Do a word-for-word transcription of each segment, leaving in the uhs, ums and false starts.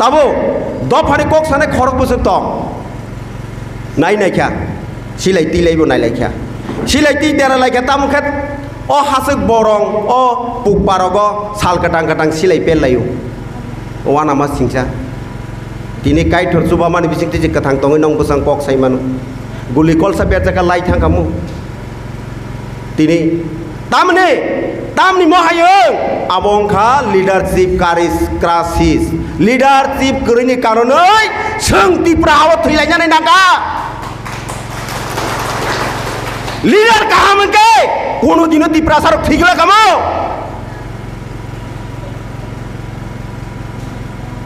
Abo dophani kok sanai khorok bwswk tong. Nai naikha. Silai twi laibo nai laikha. Silai twi dera laikha tamo khe o haswk borong o pukparogo sal kwtang kwtang silai pel laio. Wanama singsa. Tini kaithor chubamani bisingtwi je kwthang tongwi nong bwsang kok sai mano. Guli kolsa berjaka lai thangkhamu. Tini tamni, tamni mohayung abo wngkha leadership crisis, leadership kwrwini karonwi chwng Tipra hao thwilainani nangkha. Leader kaham hwnkhe kono dino Tiprasa rok thwigwla kamo.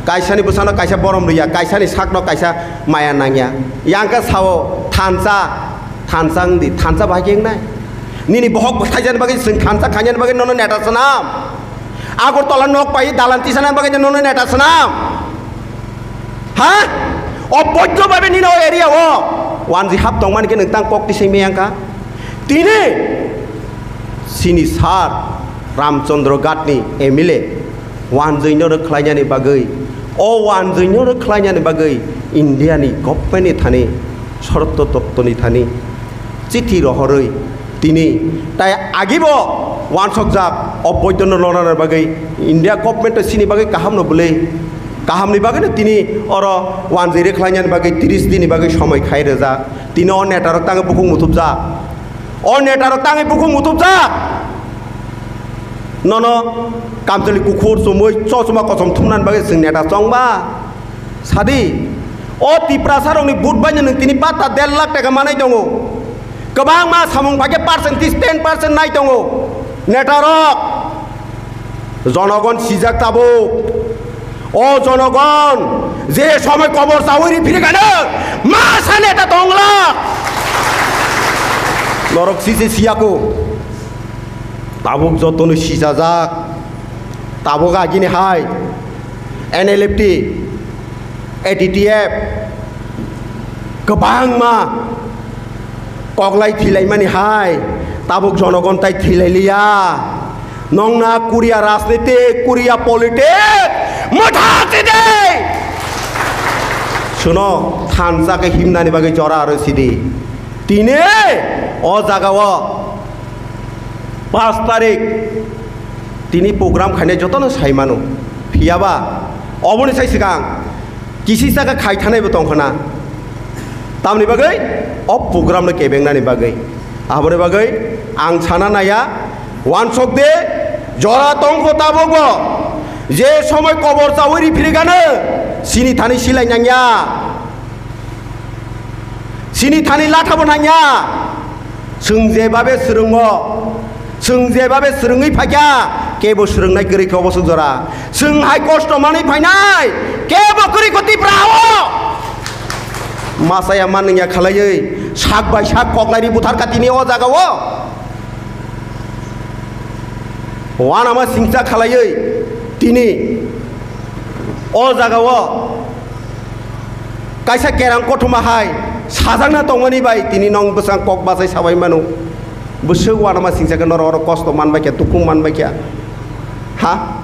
Kaisani bwsano kaisa borom rwya, kaisani sakno kaisa maya nangya. Yang khe sao thansa, thansa wngdi, thansa bahai khe wngnai. Nini bohok bwthaijani bagwi chwng thansa khainani bagwi nono neta swnam. Agartala nok pai dalan tisanani bagwi nono neta swnam. Ha? O boiddo babe nini o area o wanji hap tongmani khe nwng tang kok tisai meyang kha. Tini sini sar Ramchandra Ghatni M L A wanjwino rwkhlainani bagwi, o wanjwino rwkhlainani bagwi Indiani governmentni thani, Shorto Totoni thani chithi rohorwi tini tai agibo wansokjak o boidono lonani bagwi India government sini bagwi kahamno bwlwi, kahamni bagwino tini oro wanjwi rwkhlainani bagwi tris dinni bagwi somoi khai rwjak. Tini o netarok tangwi bukhuk muthubjak. O netarok tangwi bukhuk muthubjak. Nono kamchwlwi kukhur chumui chochuma kosom thumnani bagwi chwng neta chongba? Sadi, o Tiprasarokni vote baino nwng tini patta der lakh taka manai tongo. Kwbangma samung paikhe percentage ten percent nai tongo. Netarok, jonogon sijak tabuk. O jonogon je somoi kobor chaui ri phirikano masa neta tongla. Norok sise siyako. Tabuk jotono sijajak. Tabuk agini hai N L F T, A T T F, kwbangma koklai thilaimani hai tabuk jonogon tai thilai liya. Nongna Korea rajniti, Korea politic mwthak sidi. Suno thansa khe himnani bagwi jora aro sidi. Tini o jagao pas tarik tini program khainai jotono sai mano. Phiyaba oboni sai swkang kisi saka khai thanaibo tongkhana. Tamni bagwi o program no kebengnani bagwi. Aboni bagwi ang sana naya, wansok de, jora tongkho tabukbo. Je somoi kobor chaui ri phirigano, sini thani silai nangya. Sini thani lathabo nangya. Chwng jebabe swrwngo, chwng jebabe swrwngwi phaikha, kebo swrwngnai kwrwi khe obo swk jora. Chwng hai kosto manwi phainai, kebo kwrwi kho Tipra o. Masaya manwngya khalaiwi sak bai sak koklairi butharkha tini o jagao. Wanama singcha khalaiwi tini o jagao kaisa kerang kothoma hai sajakna tongmani bai tini nong bwsang kok bachai sabai mano. Bwswk wanama singcha khe norok oro kosto manbai khe, tukhung manbai khe. Ha?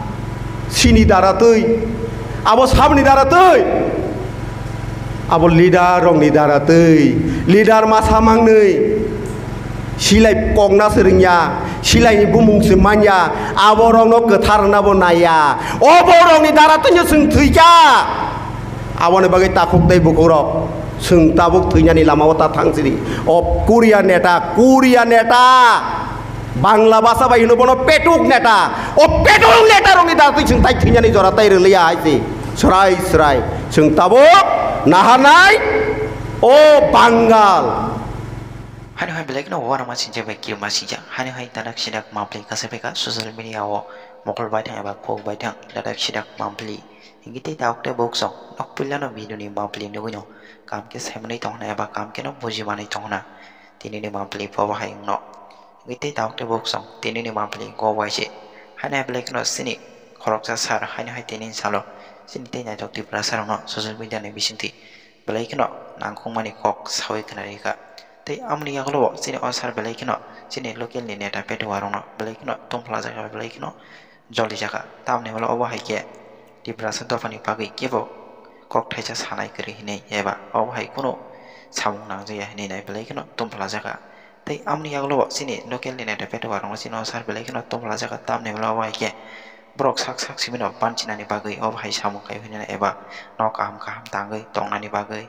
Sini dara twi, abo sabni dara twi. Abo leader rokni dara twi, leader masa mangnwi silai kokna se rwngya, silaini bumung se manya, abo rokno kwthar rwnabo naiya. O borokni dara twino chwng thwikha. Aboni bagwi takhuk tei bukhuk rok chwng tabuk thwinani lamao ta thangsidi. O Korea neta, Korea neta. Bangla basa bai hino bono petuk neta. O petuk neta rokni dara twi chwng tai thwinani jora tai rwliya hai se. Srai srai. Chwng tabuk naharnai o Bangal. Hani hai belai kheno wanama sinjak bai kiyama sinjak. Hani hai dadak sidak mapli kasa beka social media o mokol bai thang eba kok bai thang dadak sidak mapli. Hingke tei tabuk tei buk song nok puilano video ni mapli nugui no kam ke sai manui tong hona eba kam ke no buji manui tong hona. Tini ni mapli pobo hai wngno. Hingke tei tabuk tei buk song tini ni mapli go bai se. Haino hai belai kheno chini khoroksa sar haino hai tini salo chini tei naithok Tiprasa rokno social media ni bisingtwi belai kheno nangkukmani kok saui khna rikha. Tei amoni yagulo bo chini o sar belai kheno chini local ni neta petuwa rokno belai kheno tongphlajak belai kheno jolijak kha. Tamoni ulo obo hai khe Tiprasa dophani bagwi kebo kok thaisa sanai kwrwi hinwi eba obo hai kheno samung nangjakya hinwi nai belai kheno tongphlajakha. Tei amoni yagulo bo chini local ni naithotok petoka rokno chini o sar belai kheno tongphlajakha, tamni hwnba obo hai khe borok sak sak simi no banchinani bagwi obo hai samung khai hinwi eba nok kaham kaham tangwi tongnani bagwi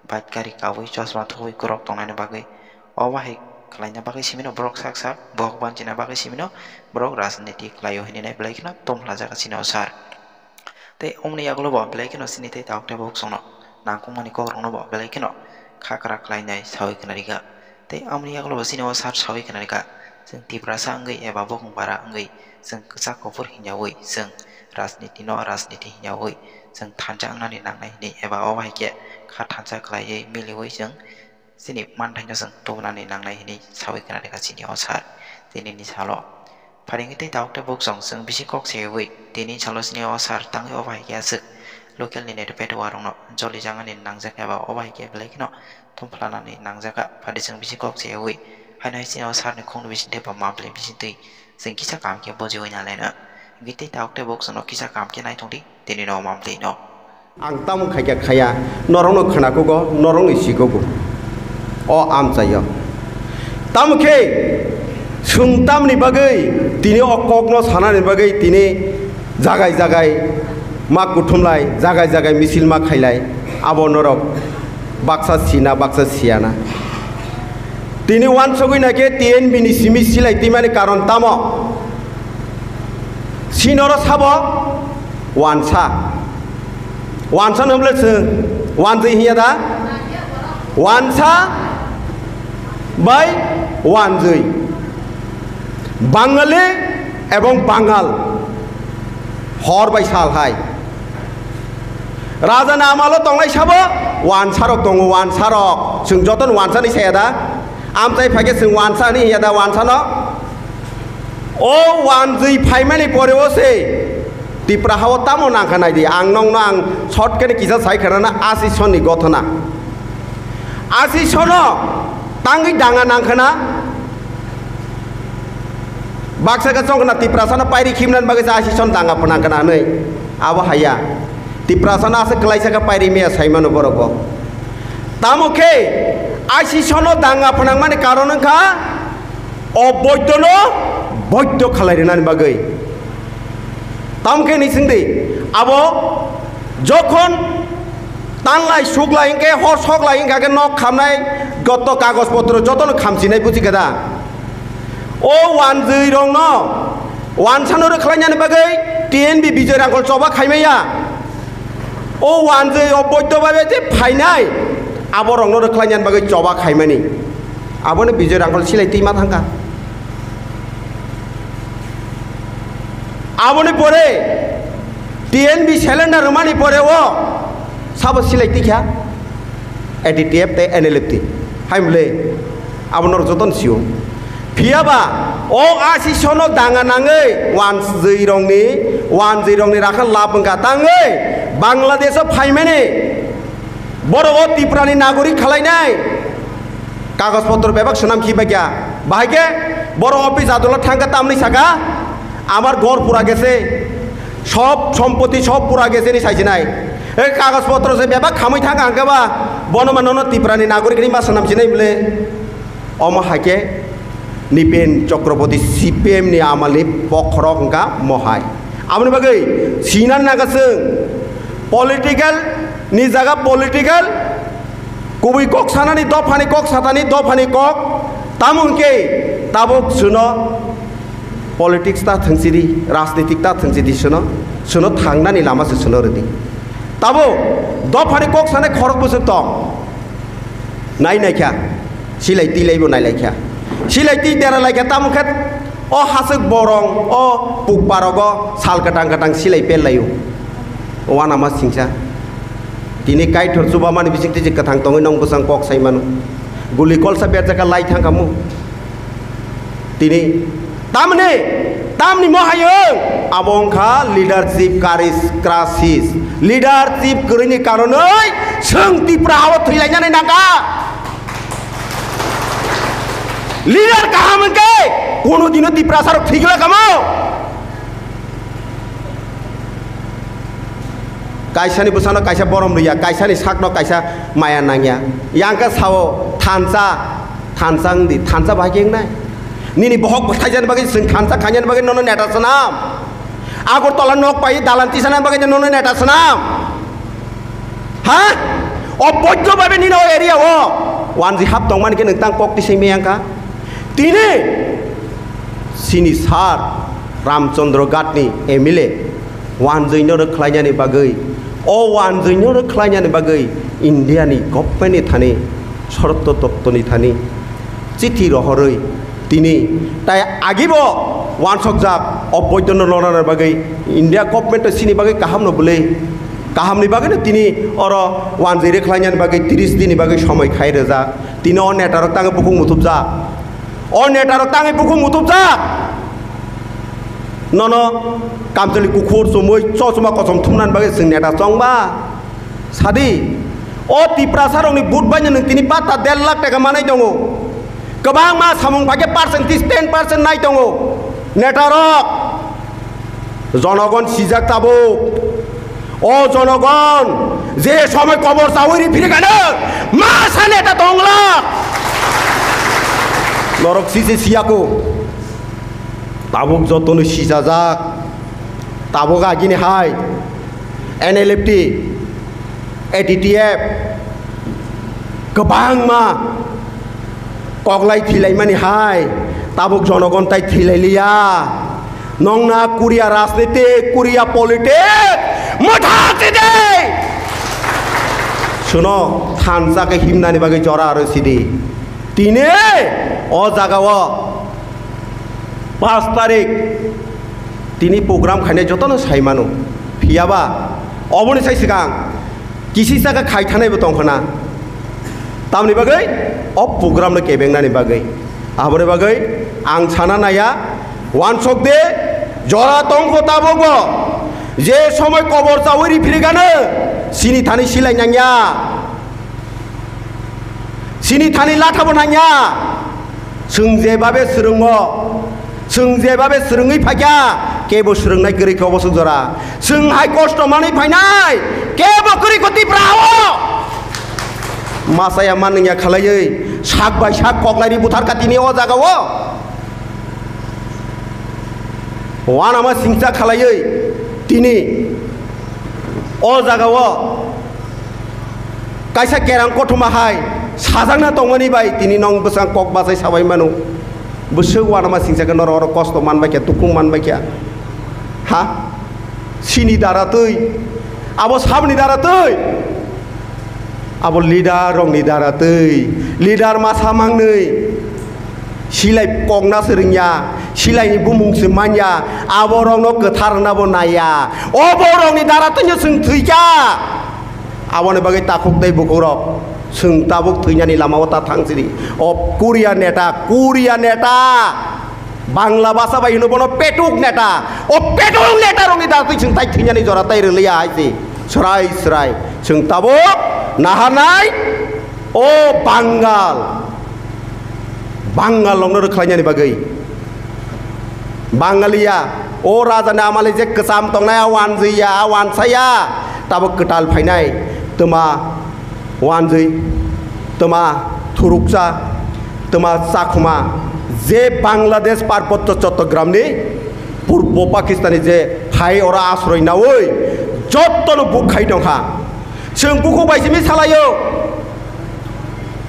bike gari kaui chosma thuwi kwrwk tongnani bagwi obo hai khlaina bagwi simi no borok sak sak bohok banchina bagwi simi no borok rajniti khlaio hinwi nai belai kheno tongphlajakha chini o sar. Tei omoni yagulo bo belai kheno chini tei tabuk tabuk chwngno nangkukmani kokrokno bo belai kheno khakra khlainai saui khna rikha. Tei amoni yagulo bo chini o sar saui khna rikha, chwng Tiprasa wngwi eba bokong bara wngwi chwng kwchak kuphur hinyaui chwng rajniti no rajniti hinyaui chwng thansa wngnani nangnai hinwi eba obo hai khe kha thansa khlaiwi miliui chwng chini manthaino chwng tubunani nangnai hinwi saui khna rikha chini o sar tinini salo. Pharingwi tei tabuk tabuk chwng chwng bisi kok seui tini salo chini o sar tangwi obo hai khe aswk local ni naithotok petoka rokno jolijaknani nangjak eba obo hai khe belai kheno tongphlanani nangjakha. Phadi chwng bisi kok seui haino hai chini o sar ni khungni bisingtwi ba mapli bisingtwi chwng kisa kaham khe bujiui nalaina. Hwnkhe tei tabuk tabuk chwngno kisa kaham khe naithok di tini no mapli no. Ang tamo khaikha khaya, norokno khwnakugo, norokno sikugo. O amchaio. Tamo khe, chwng tamni bagwi tini o kokno sanani bagwi tini jagai jagai ma kuthumlai, jagai jagai misil ma khailai, abo norok baksa sina, baksa siyana. Tini wansugwi naikhe T N B ni simi silai twimani karon tamo? Sinoro sabo wansa. Wansa no bole chwng wanjwi hinya da? Wansa bai wanjwi. Bangali ebong Bangal hor bai sal hai. Raja ni amalo tongnai sabo wansarok tongo, wansarok. Chwng jotono wansani saya da? Amchai phaikhe chwng wansa hwnwi hinya da wansano? O wanjwi phaimani pore o se Tipra hao tamo nangkha naidi, ang nokno ang short khe kisa sai khana na asi sonni gothona. Asi sono tangwi danga nangkhana, baksa khe chongkhna Tiprasano pairi khimnani bagwi se asi son danga phnangkhana hwnwi. Abo haya. Tiprasano aswk kwlaisa khe pairi miya saimano borok bo. Tamo khe asi sono danga phnangmani karon wngkha o boidono boido khalai rwnani bagwi. Tamo khe ni singdi, abo jokhon tanlai suklai hwnkhe, hor soklai hwnkha khe nok khamnai gotto kagoj potro jotono khamchinai buji khe da. O wanjwi rokno wansano rwkhlainani bagwi T N B Bijoy Rangkhol choba khaimaya. O wanjwi o boido bai je phainai, abo rokno rwkhlainani bagwi choba khaimani. Aboni Bijoy Rangkhol silai twi ma thangkha. Aboni pore T N B cylinder rwmani pore o sabo silai tikha A D T F tei N L F T. Hai mle abo norok jotono sio. Phiya ba o asi sono danga nangwi wanjwi rokni, wanjwi rokni rakha lab wngkha tangwi Bangladesh o phaimani. Borok o Tiprani nagorik khalainai kagoj potro bebak swnam khibaikha. Bahai khe borok office adolat thangkha tamni saka, "Amar ghor pura gese, sob sompoti sob pura gese," ni saijinai. E kagoj potro se bebak khamwi thangkha hwnkhe ba bono mano no Tiprani nagorik hinwi ma swnam sinai bwle. Omo hai khe Nipen Chakraborty C P M ni amal ni bokhorok wngkha mohai. Aboni bagwi sinan naga chwng political ni jaga political, kubui kok sanani dophani kok satani dophani kok, tamo hwnkhe tabuk chwno politics ta thwngsidi, rajnitik ta thwngsidi chwno, chwno thangnani lama se chwno rwdi. Tabuk dophani kok sanai khorok bwswk tong. Nai naikha, silai twi laibo nai laikha. Silai twi dera laikha, tamo khe o haswk borong, o pukbarogo sal kwtang kwtang silai pel laio. Uanama singsa. Tini kaithor chubamani bisingtwi je kwthang tongwi nong bwsang kok sai mano. Guli kolsa berjaka lai thangkhamu. Tini tamni, tamni mohayung abo wngkha leadership crisis, crisis. Leadership kwrwini karonwi chwng Tipra hao thwilainani nangkha. Leader kaham hwnkhe kono dino Tiprasarok thwigwla kamo. Kaisani bwsano kaisa borom rwya, kaisani sakno kaisa maya nangya. Yang khe sao thansa, thansa wngdi, thansa bahai khe wngnai? Nini bohok bwthaijani bagwi chwng thansa khainani bagwi nono neta swnam? Agartala nok pai dalan tisana bagwi nono neta swnam? Ha? O boidho babe nini o area o wanji hap tongmani khe nwng tang kok tisai maya wngkha. Tini sini sir Ramchandra Ghatni M L A wanjwino rwkhlainani bagwi, o wanjwino rwkhlainani bagwi Indiani governmentni thani, Sharad Doptorni thani chithi rohorwi tini tai agibo wansokjak o boidono lonani bagwi India government sini bagwi kahamno bwlwi, kahamni bagwino tini oro wanjwi rwkhlainani bagwi tris dinni bagwi somoi khai rwjak. Tini o netarok tangwi bukhuk muthubjak. O netarok tangwi bukhuk muthubjak. Nono kamchwlwi kukhur chumui chochuma kosom thumnani bagwi chwng neta chongba? Sadi, o Tiprasarokni vote baino nwng tini patta der lakh taka manai tongo. Kwbangma samung phaikhe percentage ten percent nai tongo. Netarok, jonogon sijak tabuk. O jonogon je somoi kobor chaui ri phirikha nw, masa neta tongla. Norok sise siyako. Tabuk jotono sijajak. Tabuk agini hai N L F T, A T T F, kwbangma koklai thilaimani hai tabuk jonogon tai thilai liya. Nongna Korea rajniti, Korea politic mwthang sidi. Suno thansa khe himnani bagwi jora aro sidi. Tini o jagao pas tarik tini program khainai jotono sai mano. Phiyaba oboni sai swkang kisi saka khai thanai bo tongkhana. Tamni bagwi o program no kebengnani bagwi. Aboni bagwi ang sana naya, wansok de, jora tongkho tabukbo. Je somoi kobor chaui ri phirikha nw, sini thani silai nangya. Sini thani lathabo nangya. Chwng jebabe swrwngo, chwng jebabe swrwngwi phaikha, kebo swrwngnai kwrwi khe obo swk jora. Chwng hai kosto manwi phainai, kebo kwrwi kho Tipra hao. Masaya manwngya khalaiwi sak bai sak koklairi butharkha tini o jagao. Wanama singcha khalaiwi tini o jagao kaisa kerang kothoma hai sajakna tongmani bai tini nong bwsang kok bachai sabai mano. Bwswk wanama singcha khe norok oro kosto manbai kha, tukhung manbai kha. Ha? Sini dara twi, abo saboni dara twi. Abo leader rokni dara twi, leader masa mangnwi silai kokna swrwngya, silaini bumung se manya, abo rokno kwthar rwnabo naiya. O borokni dara twino chwng thwikha. Aboni bagwi takhuk tei bukhuk rok chwng tabuk thwinani lamao ta thang sidi. O Korea neta, Korea neta. Bangla basa bai hino bono petuk neta. O petuk neta rokni dara twi chwng tai thwinani jora tai rwliya hai se. Srai srai. Chwng tabuk naharnai o Bangal. Bangal rokno rwkhlainani bagwi. Bangaliya o rajani amali je kwcham tongnai a wanjwiya, a wansaya. Tabuk kwtal phainai. Twma wanjwi, twma thuruksa, twma chakhuma, je Bangladesh Parbotto Chottogramni Purbo Pakistani je hai oro asroi naui jottono buk khai tongkha. Chwng bukhuk bai simi salaio.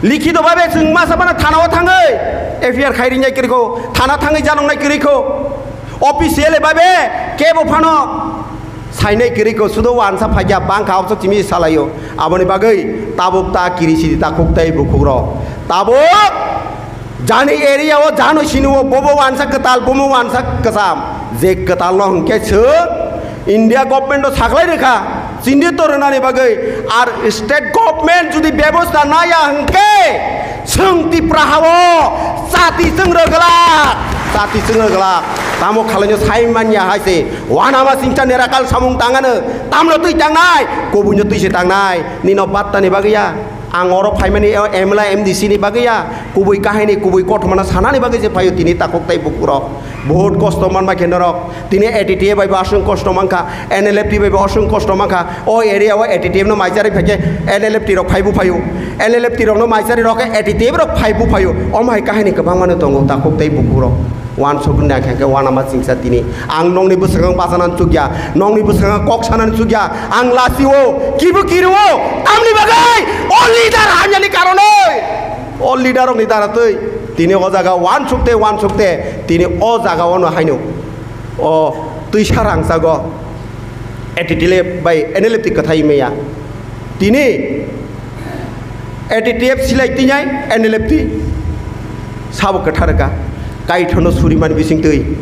Likhito babe chwng masa mano thanao thangwi F I R khai rinai kwrwikho, thana thangwi janongnai kwrwikho. Official babe kebo phano sainai kwrwi ko sudo wansa phaikya bangkha obso chimi salaio. Aboni bagwi tabuk ta kiri sidi takhuk tei bukhuk rok. Tabuk jani area o jano sini o bobo wansa kwtal bomo wansa kwcham. Je kwtal no hwnkhe chwng India government o saklai rwkha. Chini to rwnani bagwi ar state government jodi bebosta naya hwnkhe chwng Tipra hao chati chwng rwglak, chati chwng rwglak. Tamo khalaino sai manya hai se wanama singcha nerakal samung tangano tamno twi tangnai, kobuino twi se tangnai, nino battani bagwi ya. Ang oro phaimani o M L A M D C ni bagwi ya, kubui kahini, kubui kothomano sanani bagwi se phaio tini takhuk tei bukurok. Bahut kosto manma khe norok. Tini A T T F bai bo aswk kosto mankha, N L F T bai bo aswk kosto mankha. O area o A T T F no maicharwi phaikhe N L F T rok phaibu phaio. N L F T rok no maicharwi rok khe A T T F rok phaibu phaio. Omo hai kahini kwbangmano tongo takhuk tei bukurok. Wansukna khe khe wanama chingsa tini. Ang nokni bwskango bachanani chukya, nokni bwskango kok sanani chukya. Ang lasio, kibu kirio, tamni bagwi o leader hamyani karonwi, o leader rokni daratwi tini o jaga wansukte, wansukte tini o jaga ono haino o twisa rangchago A T T F bai N L F T kwthai maya. Tini A T T F silai tinai N L F T sabo kwthar ka. Kaithono surimani bisingtwi,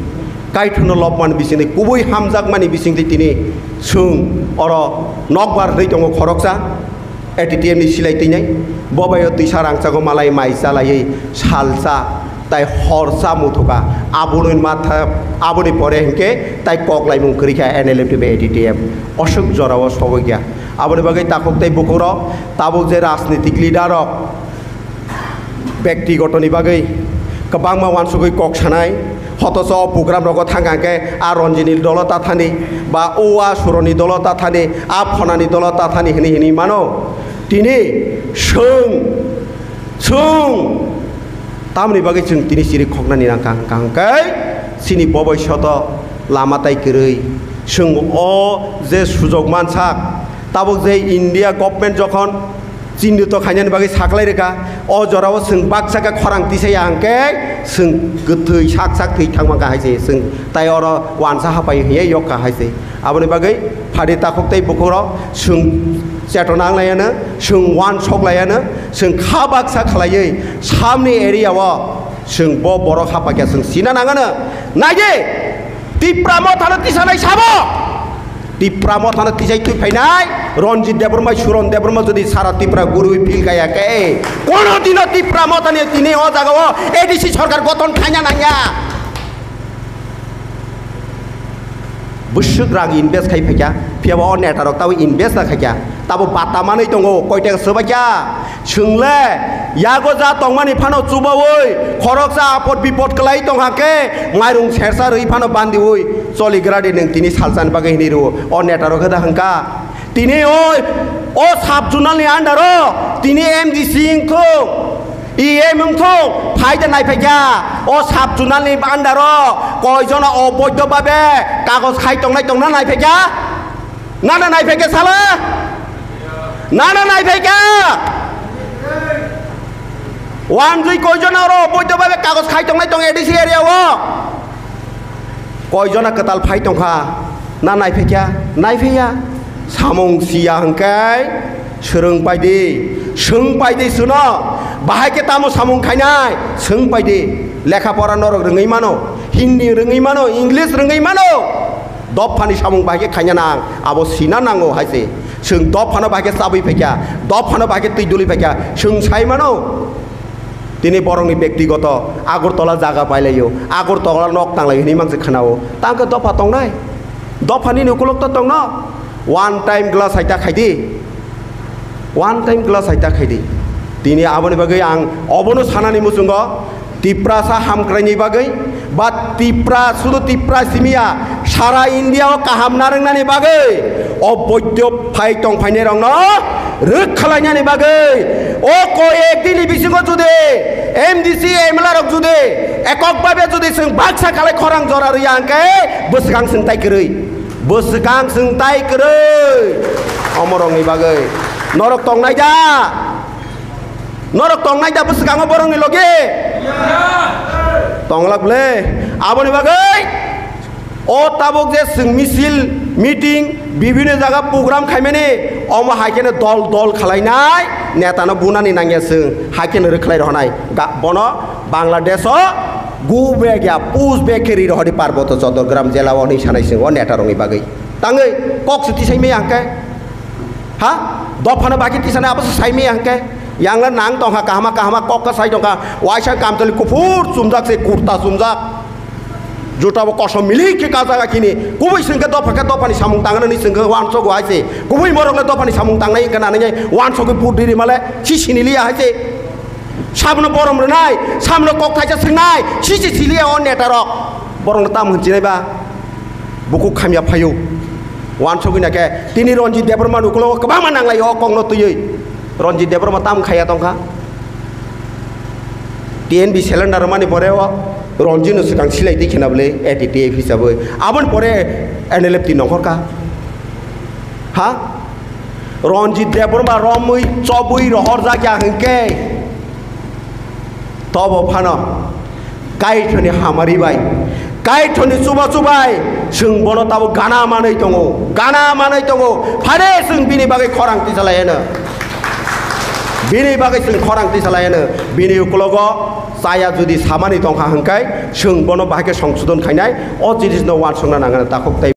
kaithono lobmani bisingtwi, kubui hamjakmani bisingtwi tini chwng oro nokbar hwnwi tongo khoroksa A T T F ni silai tinai. Bo bai o twisa rangchago malai mai chalaiwi salsa tai horsa muthuka. Aboni matha, aboni pore hinkhe tai kok laimung kwrwi kha N L F T bai A T T F. Oswk jorao sobokya. Aboni bagwi takhuk tei bukhuk rok tabuk je rajnitik leader rok bektigotoni bagwi kwbangma wansugwi kok sanai, hotoso o program rogo thangkha hwnkhe a Ranjini dolo tathani ba o a Suroni dolo tathani, a Phonani dolo tathani hwnwi hwnwi mano. Tini chwng, chwng tamni bagwi chwng tini chiri khoknani nangkha hwnkha hwnkhe chini boboi soto lama tai kwrwi. Chwng o je sujok mansak, tabuk je India government jokhon chinrwito khainani bagwi saklai rwkha, o jorao chwng baksa khe khorang tisaya hwnkhe chwng kwthwi sak sak thwi thangma kha hai se, chwng tai oro wansa hapai hiya yok kha hai se. Aboni bagwi phadi takhuk tei bukhuk rok chwng chetona wng laiya no, chwng wansok laiya no, chwng kha baksa khlaiwi samni area o chwng bo borok hapakya chwng sina nangano. Naidi, Tipra Mothano tisanai sabo. Tipra Mothano tisai twi phainai Ranjit Debbarma, Suron Debbarma jodi sara Tipra gurui phil kaya khe, kono dino Tipra Mothani tini o jaga o A D C sarkar gothon khaina nangya. Bwswk rang invest khai phaikya, phiyaba o neta rok tabo invest da khaikya, tabo bata manwi tongo, koi taka swbai kya? Chwngle yago ja tongmani phano chubaui, khoroksa apot bipot kwlai tongkha khe, mairung sersa rwi phano bandiui choligra di nwng tini salsani bagwi hinwi rwo, o neta rok da hwnkha. Tini o, o sub zonal ni under o tini M D C wngthung, E M wngthung, phai da naiphai kha. O sub zonal ni under o koi jona oboidho babe kagoj khai tongnai tongna naiphai kha? Nana naiphai kha sala? Nana naiphai kha? Wanjui koi jona oro oboidho babe kagoj khai tongnai tong A D C area o? Koi jona kwtal phai tongkha, na naiphai kha? Naiphai ya. Samung siya hwnkhe swrwng pai di, swng pai di suno. Bahai khe tamo samung khainai? Swng pai di. Lekha pora norok rwngwi mano, Hindi rwngwi mano, English rwngwi mano. Dophani samung bahai khe khaina nang, abo sina nango hai se. Chwng dophano bahai khe chabwi phaikha, dophano bahai khe twi duli phaikha, chwng sai mano. Tini borokni bektigoto Agartala jaga pailaio, Agartala nok tanglai hwnwi manse khwnao. Tangkhe dopha tongnai? Dopha nini ukulok to tongno? One time glass hai ta khaidi. One time glass hai ta khaidi. Tini aboni bagwi ang obono sanani muchungo Tiprasa hamkraini bagwi ba Tipra, sudu Tipra simiya, sara India o kaham narwknani bagwi o boidyo phai tongphainai rokno rwk khalainani bagwi o koi ek dini bisingo judi M D C M L A rok judi ekok babe judi chwng baksa khalai khorang jora rwya hwnkhe bwswkang chwng tai kwrwi, bwswkang chwng tai kwrwi. Omorokni bagwi norok tongnai da? Norok tongnai da bwswkango borokni logi? Tonglak bwle. Aboni bagwi o tabuk je chwng misil, meeting, bibhinno jaga program khaimani, omo hai kheno dol dol khalainai, netano bunani nangya chwng, hai kheno rwkhlai rohonai. Ga-, bono Bangladesh o go back ya, push back khe ri rohori Parboto Chodorgram jela o hwnwi sanai chwng o neta rokni bagwi. Tangwi kok se tisai maya hwnkhe? Ha? Dophano bai khe tisanai abo se sai maya hwnkhe? Yang le nang tongkha kahama kahama kok khe sai tongkha. Waisa kamchwlwi kuphur chumjak se kurta chumjak. Juta bo kosom milik khe kajaga kini. Kubui sengke dopha khe dophani samung tangnani sengke wansogo hai se. Kubui morok le dophani samung tangnai wngkha nani nai wansogwi vote ri rimale si siniliya hai se. Samno borom rwnai, samno kok thaisa swngnai, si se siliya o neta rok. Borok no tam hwnchi nai ba. Buku khamya phaio. Wansogwi na khe tini Ranjit Debbarma ni ukulogo kwbangma nanglai o kokno twiwi. Ranjit Debbarma tam khaya tongkha. T N B cylinder mani pore o Ranjit no swkang silai twi khena bwle A T T F hisabwi. Aboni pore N L F T nongkhorkha. Ha? Ranjit Debbarma romwi chobwi rohorjakya hwnkhe tobo phano Kaitorni hamari bai, Kaitorni chubachu bai chwng bono tabuk gana manwi tongo, gana manwi tongo. Phare chwng bini bagwi khorang tisalai heno, bini bagwi chwng khorang tisalai heno. Bini ukulogo chaya jodi samani tongkha hwnkhe chwng bono bahai khe songsodon khainai, o jinisno uansukna nangani takhuk tei